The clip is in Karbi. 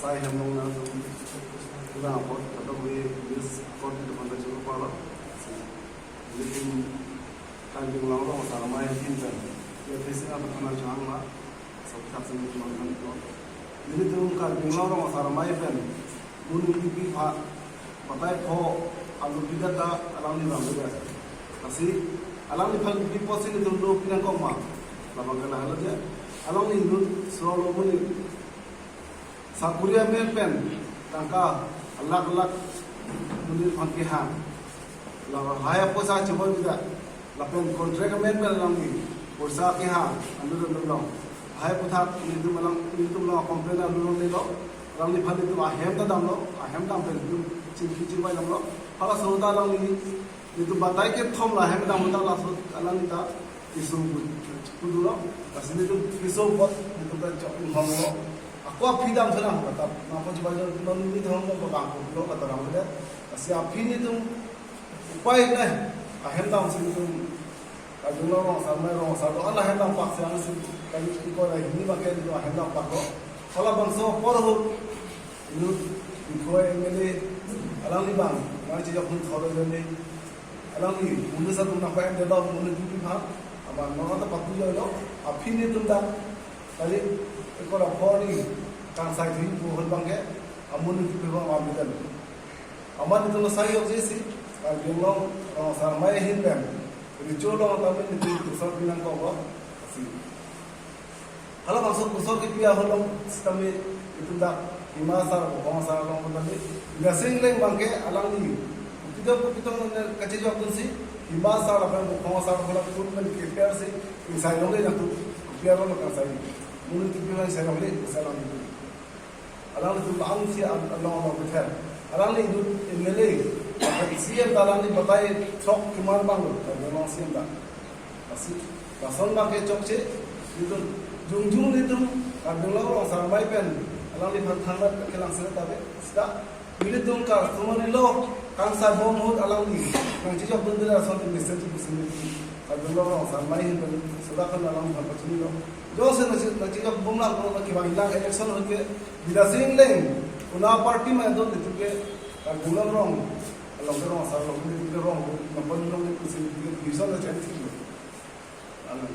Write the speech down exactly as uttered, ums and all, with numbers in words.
Sai hem long na tu, tu na apot, kadokave news apot itu panda churu pala. Jadi, Karbi Anglong Rong Asar Amei ahin pen, ya, facing apa kana chang la, sab tak sini cuma kan itu. Jadi tu Karbi Anglong Rong Asar Amei pen, mun kipi pha, batai pho, alu pida ta, alangli bang pida. Lasi, alangliphan kipi apotsi nelitum do pinangkok ma, labang kana halo je. Alangli inut, solo mun sakuri amen pen tangka lakh lakh monit aphan kehang. Lahai apoisa chibon kita. Lapen contract amen pen alangli poisa kehang. Andu andu long. Lahai aphuthak nelitum alang, nelitum long complain andu long nelo. Alangliphan nelitum ahem ta damlo. Ahem dam pen nelitum chingki chingvai damlo. Hala sota alangli nelitum batai kethom la hem dam ta laso alangli ta keso pu-, pu dolo. Lasi nelitum keso apot nelitum ta chok inghong lo. Ako aphi dam thena kata. Napa coba jo non nelitum hong ko bang ko lo kata rang le. Lasi aphi nelitum upai nai. Ahem damsi nelitum Karbi Anglong Rong Asar Amei, Rong Asar do ala hem dampak si angsi kali iko ra hini bangke nelitum ahem dampak lo. Hala bangso apor ahut inut Dikhoi M L A alangli bang, nangchejok hun thoro jone. Alangli, munu sa tum nangpa-en delo, munu kipi pha, aman nang ta patu jalo, aphi nelitum dak, kali, ekor apor ni, kangsai thui pu hol bangke, amun kipi pha aman bidan. Aman nelitum sai yok jesi, Karbi Anglong Rong Asar Amei ahin pen, recho long tame nelitum tusar pinangkok lo, asi. Hala bangso kusol kipi ahut long sitame nelitum dak Hima Sar, Bukhong Sar along tame. Bidya Sing Engleng bangke alangli. Kopi tong, kopi tong ne kachejok dunsi Hima Sar lapen Bukhong Sar hala pun men kipi arsi ingsai longle nangtum. Kopi arlo kangsai. Munu kipi ingsai longle, ingsai longle. Alanglitum angsi an-, along along kether. Alangli inut M L A, lapen C M ta alangli batai throk keman abang lo, Karbi Anglong C M ta. Lasi, lason abangke chokche, nelitum, jongjong nelitum, Karbi Anglong Rong Asar Amei pen, alangliphan thangnat kelang sene tabe, sita, nelitum customary law, kangsai bom ahut alangli, nangchejok dun dela lason administrative business, Karbi Anglong Rong Asar Amei ahin pen, sudahkan alangliphan pachini lo. Jongsi nangche-, nangchejok bom lang, kevang lang election ahut ke, Bidya Sing Engleng, una party ma do nelitum ke, Karbi Anglong Rong, along ke Rong Asar along ke nelitum ke rong, nangpon long nelitum ke, division la change lo. Amen.